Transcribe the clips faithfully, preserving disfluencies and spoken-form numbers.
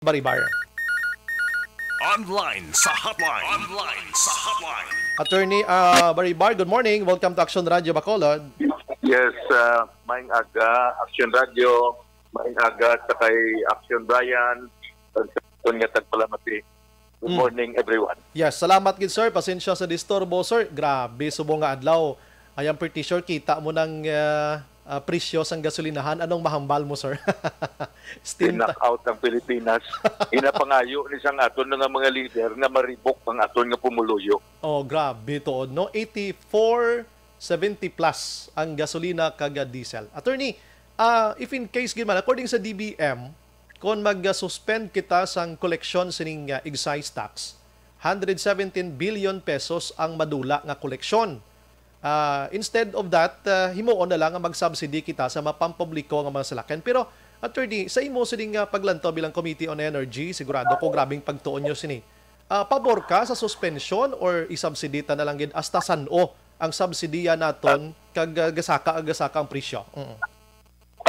Baribar. Online sa hotline. Online sa hotline. Attorney, ah, Baribar, good morning. Welcome to Action Radio Bacolod. Yes, uh, maayong aga, Action Radio. Maayong aga sa kay Action Brian. Sa nga tagpalamati. Good Mm. morning, everyone. Yes, salamat gid, sir. Pasensya sa disturbo, sir. Grabe, subong nga adlaw. I am pretty sure kita mo ng, ah, ah, presyo sang gasolinahan. Anong mahambal mo, sir? Stinta. Knock out ang Pilipinas. Inapangayo ni sang aton nga mga leader nga maribok ang aton nga pumuluyo. Oh, grabe tuod, no? Eighty-four seventy plus ang gasolina kag, ah, diesel. Attorney, ah, if in case gid man, according sa D B M, kon mag-suspend kita sang koleksyon sining, ah, excise tax, hundred seventeen billion pesos ang madula nga koleksyon. Ah, instead of that, ah, himuon na lang nga mag-subsidy kita sa mapampubliko nga mga salakyan. Pero, Attorney, sa imo sining, ah, paglantaw bilang Committee on Energy, sigurado ko grabing pagtuon nyo sini. Ah, pabor ka sa suspension or isubsidy ta na lang gid hasta san-o ang subsidiya naton kag, ah, gasaka, gasaka ang presyo? Mm.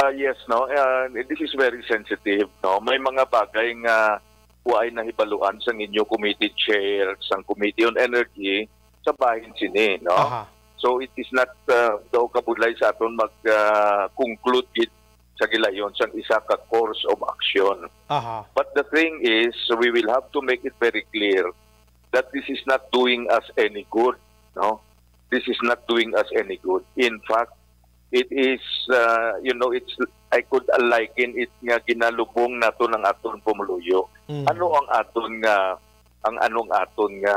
Ah, yes, no. Ah, this is very sensitive, no. May mga bagay nga waay nahibaluan sang inyo committee chair, sang Committee on Energy, sa bahin sini, no. Aha. So it is not, ah, daw kabudlay sa aton mag, ah, conclude gid sa gilayon sang isa ka course of action. Aha. But the thing is, we will have to make it very clear that this is not doing us any good, no. This is not doing us any good. In fact, it is, uh, you know, it's, I could liken it nga ginalubong naton ang aton pumuluyo. Mm. Ano ang aton nga, ang anong aton nga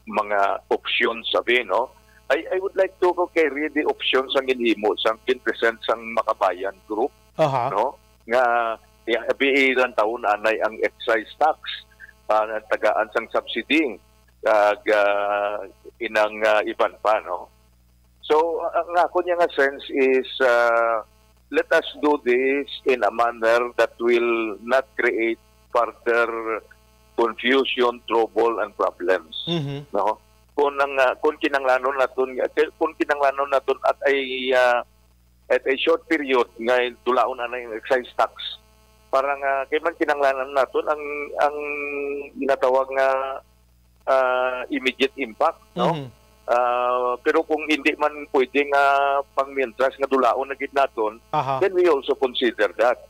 mga options, sabi, no? I, I would like to carry the options ang ginhimo sang ginpresent sang Makabayan Group, Aha. no? Nga, ya, biilan taon anay ang excise tax, ah, tagaan sang subsidy, kag, ah, inang, ah, iban pa, no? So, ang ako niya nga sense is, uh, let us do this in a manner that will not create further confusion, trouble, and problems. Mhm. No? Kung ang, uh, kung kinanglanon naton, kung kinanglanon naton at ay, uh, at a short period nga dulaon na ang excise tax para nga kay man kinanglanon naton ang ang ginatawag nga ah, immediate impact, no? Mhm. Ah, pero kung hindi man pwede nga pang miyentras nga dulaon na gid naton, Aha. then we also consider that.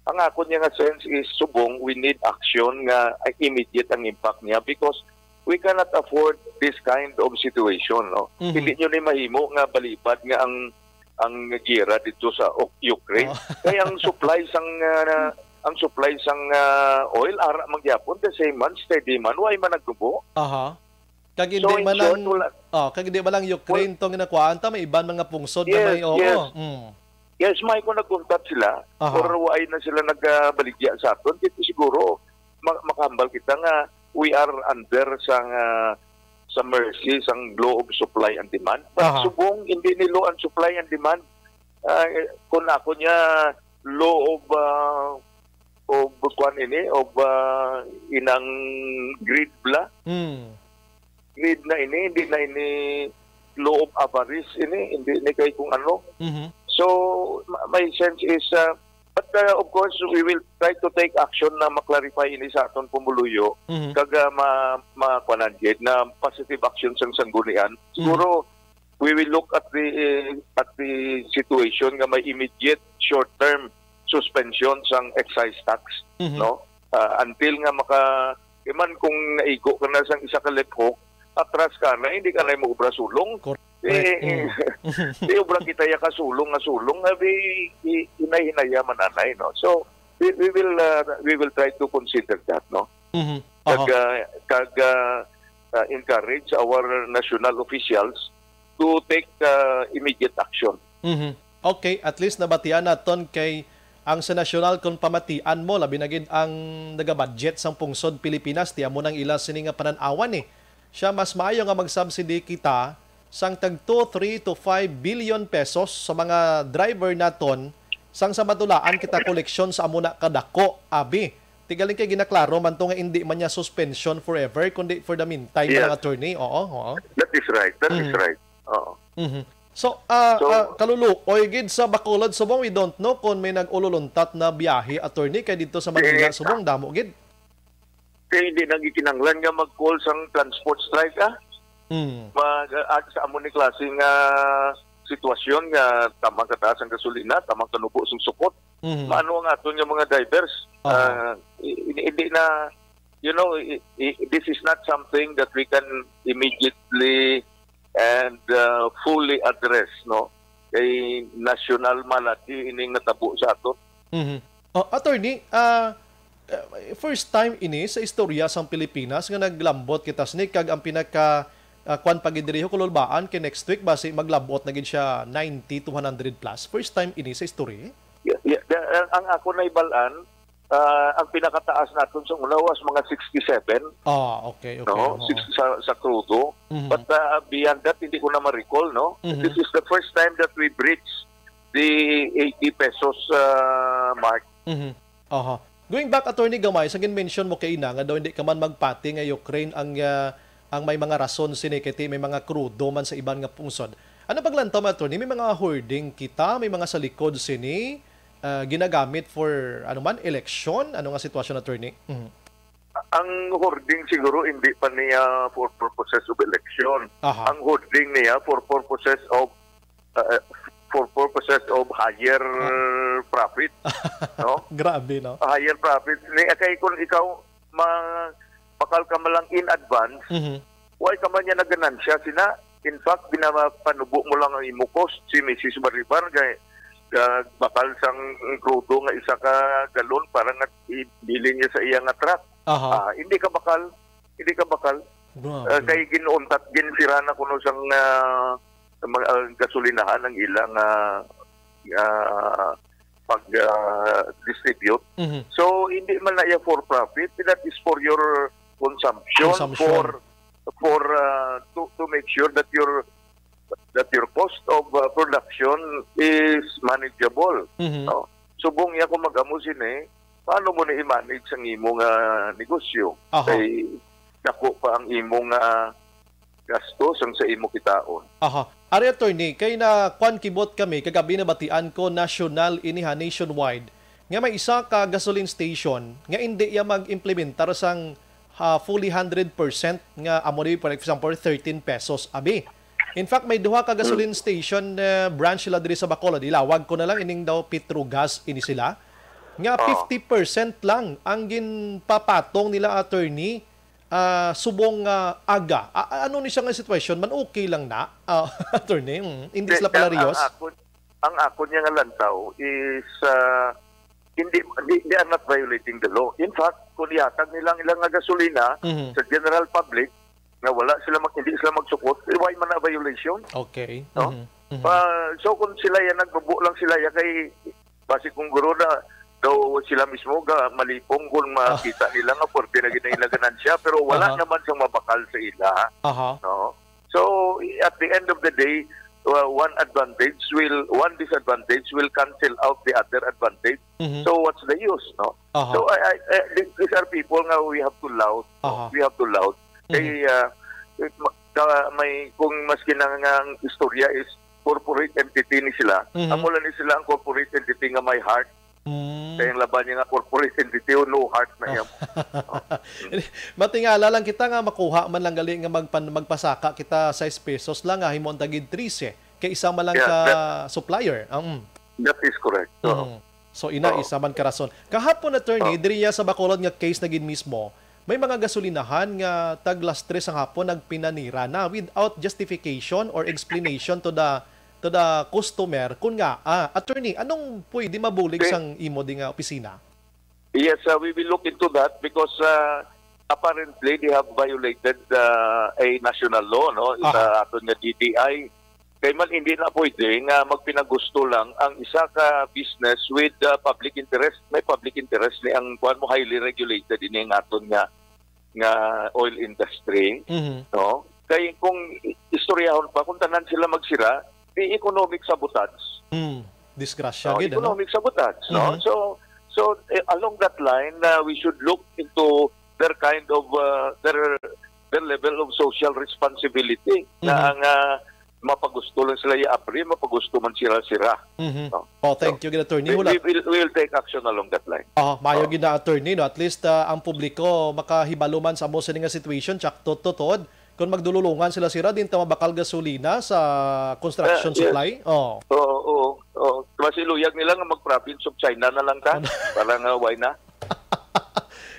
Ang akon niya nga sense is subong we need action nga immediate ang impact niya because we cannot afford this kind of situation, no? Mhm. Hindi nyo ni mahimo nga balibad nga ang ang giyera dito sa Uk-, Ukraine. Oh. Kaya ang supply sang, ah, ang supply sang, ah, oil ara man gyapon the same man, steady man, way man nagtubo. Aha. Kag So, hindi in man short, ang, wala oh, kag hindi man lang Ukraine tong ginakuhaan ta, may iban mga pungsod na Yes, may, oo. yes. Mm. Yes, may ko nagkuntat sila, Aha. or way na sila nagabaligya sa aton, kaya siguro ma-, makahambal kita nga we are under sa nga sa mercy sang law of supply and demand. But Aha. subong hindi ni law ang supply and demand. Ah, eh, kung ako niya law of, ah, of kwan ini, of, ah, inang greed bla. Hmm. Greed na ini, hindi na ini law of avarice ini, hindi ni kay kung ano. Mhm. So, ma-, my sense is, ah, but, ah, of course, we will try to take action na ma-clarify ini sa aton pumuluyo. Mhm. Kag, ah, ma-, ma-, kuanan gid na positive action sang sanggunian. Mhm. Siguro, we will look at the, eh, at the situation nga may immediate short-term suspension sang excise tax, Mhm. no? Ah, until nga maka-, iman kung naigo ka na sang isa ka left hook, atras ka na, hindi ka na mo obra sulong. Correct. Eh, Mm. di obra kita ya ka sulong nga sulong, nga di, di hinay-hinaya man anay, no? So, we, we will, uh, we will try to consider that, no? Mhm. Kag, Aha. uh, kag, uh, uh, encourage our national officials to take, uh, immediate action. Mhm. Okay, at least nabatian naton kay ang sa nasyonal, kung pamatian mo, labi na gid ang nagabudget sang pungsod Pilipinas, ti amo nang ila sini nga panan-awan, eh. Siya, mas maayo nga mag-subsidy kita sang tag two, three to five billion pesos sa mga driver naton, sang sa madulaan kita koleksyon sa amo na kadako, abi. Ti galing kay ginaklaro man to nga hindi man niya suspension forever, kundi for the meantime Yes. lang, attorney. Oo, oo. That is right. That is Mhm. right. Oo. Mhm. So, ah, So, ah, kaluluoy gid sa Bacolod subong, we don't know kung may nag-ululuntat na biyahe, attorney, kay didto sa Manila Eh, subong, damo gid. Kay hindi na gikinahanglan nga mag-call sang transport strike, ah. Mm. Mag, ah, sa amo ni klase nga sitwasyon nga tamang kataas ang gasolina, tamang kanubo sang sukot. Mhm. Maano ang aton nga mga drivers? Aha. Ah, i-, i-, hindi na, you know, i-, i-, this is not something that we can immediately and, uh, fully address, no? Kay national malady ining natabo sa aton. Mhm. Oh, attorney, ah, eh, first time ini sa istorya sang Pilipinas nga naglambot kita sini, kag ang pinaka, ah, kwan pa gid diri, kululbaan kay next week basi maglambot na gid siya ninety to one hundred plus. First time ini sa istorya? Yeah, yeah. The, ang, ang ako na ibalan, ah, ang pinakataas naton sa una was mga sixty-seven, Ah, okay, okay, no? oo. Six, sa, sa krudo. Mhm. But, ah, beyond that, hindi ko na ma-recall, no? Mhm. This is the first time that we breached the eighty pesos, ah, mark. Mhm. Aha. Going back, attorney, gamay sa gin-mention mo kay ina nga daw hindi ka man magpati nga Ukraine ang, ah, ang may mga rason sini kay ti may mga krudo man sa iban nga pungsod. Ano paglantaw mo, attorney? May mga hoarding kita, may mga sa likod sini, ah, ginagamit for, ano man, eleksyon? Ano nga sitwasyon, attorney? Mhm. Ang hoarding siguro hindi pa niya for purposes of election. Aha. Ang hoarding niya for purposes of, uh, for purposes of higher Ah. profit, no? Grabe, no? Higher profit. Ni, kay kung ikaw, ma-, bakal ka man lang in advance, Mhm. why ka man niya naganansya sina? In fact, ginapanubo mo lang ang imo cost. Si Missus Baribar, kay, ah, bakal sang krudo nga isa ka galon para nga ibilin niya sa iya nga truck. Aha. Ah, hindi ka bakal, hindi ka bakal. Grabe. Ah, kay ginuuntat, ginsira na kuno sang, ah, sa mga, ah, gasolinahan ang ilang, ah, ah, pag, ah, distribute. Mhm. So, hindi man na iya for profit, that is for your consumption, Consumption. for, for, ah, to, to make sure that your, that your cost of, ah, production is manageable, Mhm. no? Subong niya kung mag-amo sini, paano mo na i-manage ang imo nga negosyo? Aha. Kay dako pa ang imo nga gasto sang sa imo kitaon. Aha. Ari, attorney, kay na kwan kibot kami, kagabi nabatian ko, national ini ha, nationwide, nga may isa ka gasoline station nga indi iya mag-implementar sang, ah, fully hundred percent nga amo ni, for example, thirteen pesos abi. In fact, may duha ka gasoline station, eh, branch sila diri sa Bacolod. Ilawag ko na lang ining daw Petrogas ini sila. Nga Oo. fifty percent lang ang ginpapatong nila, attorney, ah, subong nga aga. A-, a-, ano ni siya nga sitwasyon man? Okay lang na, ah, attorney? Mm, hindi Di, sila ang, ang palariyos? akon, ang akon niya nga lantaw is, ah, hindi, di, they are not violating the law. In fact, kung ihatag nila ang ilang nga gasolina Mhm. sa general public, nga wala sila mag-, hindi sila magsukot, eh, why man na violation? Okay. No? Mhm. Mhm. Ah, so kung sila yan, nagbubo lang sila yan kay basi kung guro na daw sila mismo ga malipong kung makita nila nga pwerte na gid ang ilang ganansya, pero wala Aha. naman siyang mabakal sa ila, Aha. no? So, at the end of the day, uh, one advantage will, one disadvantage will cancel out the other advantage. Mhm. So, what's the use, no? Aha. So, I, I, I, these are people nga we have to laud, no? Aha. We have to laud. Mhm. Kay, uh, it ma-, ka-, may, kung maski na nga ang istorya is corporate entity ni sila, Mhm. amo lang ni sila ang corporate entity nga may heart. Mm. Kay ang laban niya nga corporate entity, oh, no heart na Oh. yan. Oh. Matingala lang kita nga makuha man lang gali nga magpan-, magpasaka kita sais pesos lang, nga himuon ta gid trese kay isa man lang Yeah, ka that supplier. Ah, mm. That is correct. Oo. Mm. So, ina, Oo. isa man ka rason. Kahapon, attorney, Oo. diriya sa Bacolod nga case na gid mismo, may mga gasolinahan nga tag las tres ang hapon nagpinanira na without justification or explanation to the, to the customer. Kun nga, ah, attorney, anong pwede mabulig Kay sang imo di nga opisina? Yes, uh, we will look into that because, uh, apparently they have violated, uh, a national law, no? Aha. Sa aton nga D T I. Kay man, hindi na pwede nga magpinagusto lang ang isa ka business with, uh, public interest. May public interest ni ang, kuwan mo, highly regulated ini ang aton nga, nga oil industry, Mhm. no? Kay kung i-, istoryahon pa, kung tanan sila magsira, di economic sabotage. Hmm. Disgrasya No, gid, ano? economic sabotage, no? Mhm. So, so, eh, along that line, uh, we should look into their kind of, uh, their, their level of social responsibility na Mhm. ang, uh, mapagusto lang sila i-abri, mapagusto man sila sira. Mhm. No? Oh, thank So, you, gid, attorney. We, Hula. we will, we will take action along that line. Oh, maayo Oh. gid na, attorney, no? At least, ah, ang publiko makahibalo man sa amo sini nga situation, tsak to, to, tuod. Kung magdululungan sila sira, din ta mabakal gasolina sa construction Ah, yes. supply. Oh. Oo, oo, oo. Mas iluyag nila nga mag-province of China na lang ta. Ano? Para nga, why na?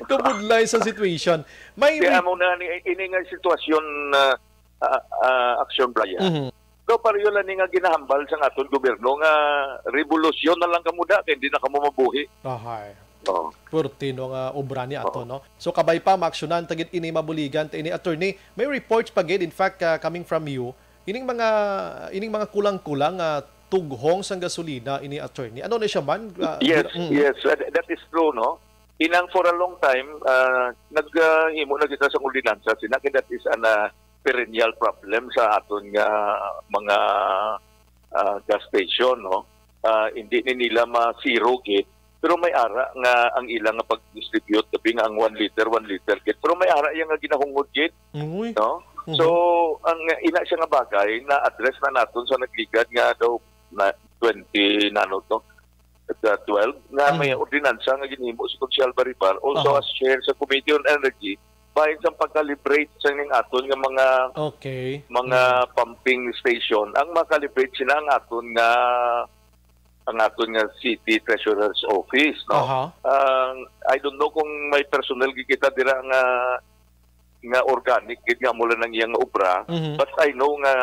Kabudlay sa situation. May Kaya re- amo na ni, ini nga sitwasyon, ah, ah, ah, Action Brian. Mhm. So, pareho lang ni nga ginahambal sang aton gobyerno nga revolusyon na lang kamo da, kay hindi na kamo mabuhi. Ahay. Oo. Purti no nga obra ni ato, Oo. no? So, kabay pa, maaksyonan ta gid ini, mabuligan ta ini, attorney. May reports pa gid, in fact, ah, coming from you, ining mga, ining mga kulang-kulang nga tughong sang gasolina ini, attorney. Ano na siya man? Ah, Yes, dir- mm. yes, uh, th-, that is true, no? Inang for a long time, ah, nag, ah, himo na kita sa ordinansa, sina kay that is an, ah, perennial problem sa aton nga mga, ah, gas station, no? Ah, hindi ni nila ma-zero gid, pero may ara nga ang ilang nga pag-distribute, tabi nga ang one liter, one liter gid, pero may ara iya nga ginahungod gid, Uy. no? Mhm. So, ang ina siya nga bagay na address na naton sa nagligad nga daw na twenty nano to, the twelve, nga may Mhm. ordinansa nga ginhimo si Konsehal Baribar, also Aha. as chair sa Committee on Energy, bahin sa pag-calibrate sa ning aton nga mga Okay. mga Mhm. pumping station. Ang makalibrate sila ang aton nga, ang aton nga City Treasurer's Office, no? Aha. Ang, I don't know kung may personnel gid kita dira nga, nga organic gid nga mula nang iyang obra, Mhm. but I know nga,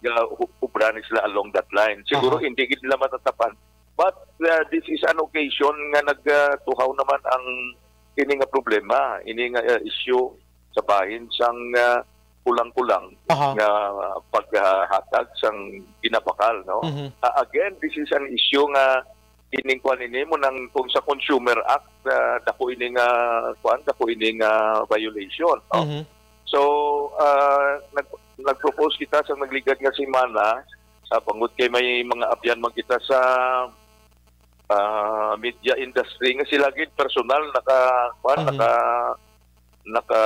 nga hu-, obra ni sila along that line. Siguro Aha. hindi gid nila matatapan. But, uh, this is an occasion nga nag, uh, tuhaw naman ang ini nga problema, ini nga, uh, issue sa bahin sang, uh, kulang-kulang Aha. nga paghatag sang ginabakal, no? Mhm. Uh, again, this is an issue nga ining kuan ini mo nang kung sa Consumer Act, uh, dako ini nga kuan, dako ini nga violation, no? Mhm. So, uh, nag-, nag-propose kita sa nagligad nga semana, sa bangod kay may mga abyan man kita sa, ah, media industry nga sila gid personal naka, kuan, Mhm. naka, naka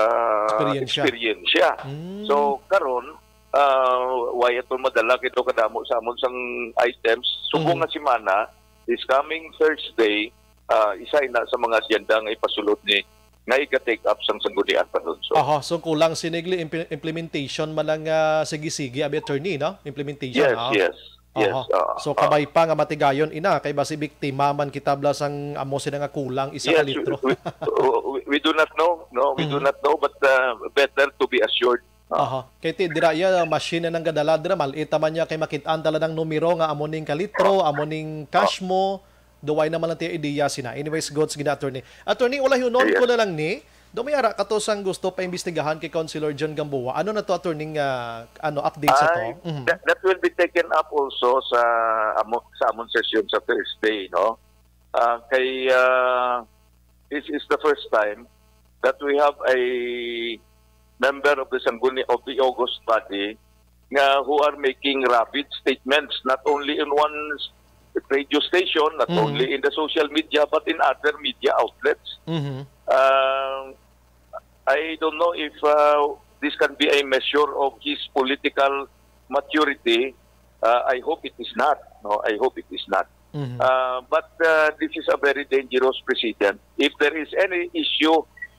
Eksperyensya. eksperyensya. Mm. So, karon, ah, why ato madala kito kadamo sa amon sang items? Subong Mhm. nga semana, this coming Thursday, ah, isa ina sa mga agenda nga ipasulod ni nga iga-take up sang Sangguniang Panlungsod. Aha, so kulang sinigli imp-, implementation man lang, ah, sige-sige, abi, attorney, no? Implementation, Yes, ah. yes, yes, Aha. ah, So, ah. kabay pa nga matigayon ina, kay basi biktima man kita bala sang amo sina nga kulang isa ka Yes, we, litro. we, we, we do not know, no? We do Mhm. not know, but, uh, better to be assured. Ah. Aha. Kay ti, dira iya, machine na nang gadala dira, mal-ita man niya kay makit-an tala ng numero nga amo ning kalitro, amo ning cash mo, do way naman lang tiya ideya sina. Anyways, goods gina, attorney. Attorney, ulayonon ko Yes. na lang ni. Do may ara ka to sang gusto pa imbestigahan kay Councilor John Gamboa. Ano na to, attorney, nga, ano, update sa to? Ay, Mhm. that, that will be taken up also sa amo, sa amon session sa Thursday, no? Ah, kay, ah, this is the first time that we have a member of the Sangguni, of the August body nga who are making rabid statements, not only in one s-, radio station, not Mhm. only in the social media, but in other media outlets. Mhm. Um, I don't know if, uh, this can be a measure of his political maturity. Uh, I hope it is not. No, I hope it is not. Mhm. Uh, but, uh, this is a very dangerous precedent. If there is any issue,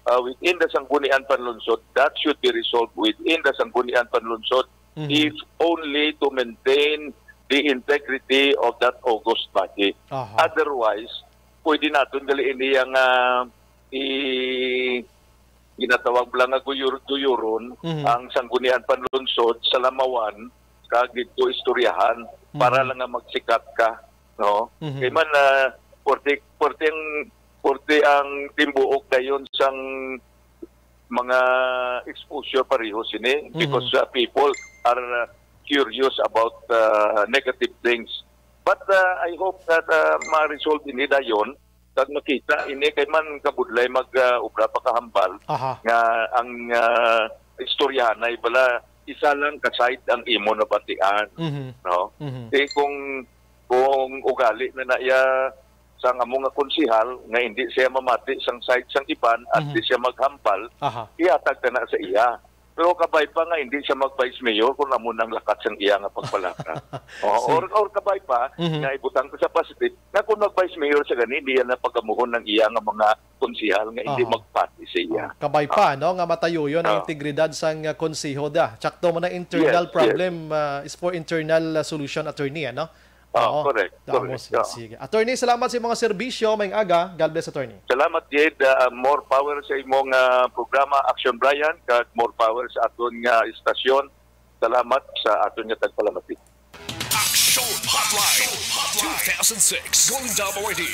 uh, within the Sangguniang Panlungsod, that should be resolved within the Sangguniang Panlungsod, Mhm. if only to maintain the integrity of that august body. Aha. Otherwise, pwede naton gali ini ang, ah, i-, ginatawag lang nga guyur-, guyuron Mhm. ang Sangguniang Panlungsod sa lamawan, kag didto istoryahan para Mhm. lang nga magsikat ka, no? Mhm. Kay man, ah, pwerte, pwerte ang, pwerte ang timbuok dayon sang mga exposure pareho sini Mhm. because, ah, people are, ah, curious about, ah, negative things. But, ah, I hope that, ah, ma-resolve ini dayon kag makita ini kay man kabudlay mag, ah, obra pa kahambal Aha. nga ang, ah, istoryahanay bala isa lang ka side ang imo nabatian, Mhm. no? Mhm. Eh, kung, kung ugali na na iya sang amo nga konsehal nga hindi siya mamati sang side sang iban at Mhm. di siya maghambal, Aha. ihatag ta na sa iya. Pero kabay pa nga hindi siya mag-vice mayor kung amo nang lakat sang iya nga pagpalaka. O, See. or, or kabay pa Mhm. nga ibutang ko sa positive nga kung mag-vice mayor siya gani, hindi yan ang pagamuhon ng iya nga mga konsihal nga hindi Aha. magpati sa iya. Kabay pa, no, nga matayuyon ang Ah. integridad sang uh, konseho da. Tsakto mo na internal Yes, yes. problem uh, is for internal uh, solution, attorney, ano? Ah, Oo. correct, Tama, correct. sige, Ah. sige. Attorney, salamat sa mga serbisyo. Maayong aga. God bless, attorney. Salamat, Jade. Ah, more power sa imong ah, programa, Action Brian, kag more power sa aton nga istasyon. Salamat sa aton nga tagpalamati. Action Hotline two thousand six. Going W R D.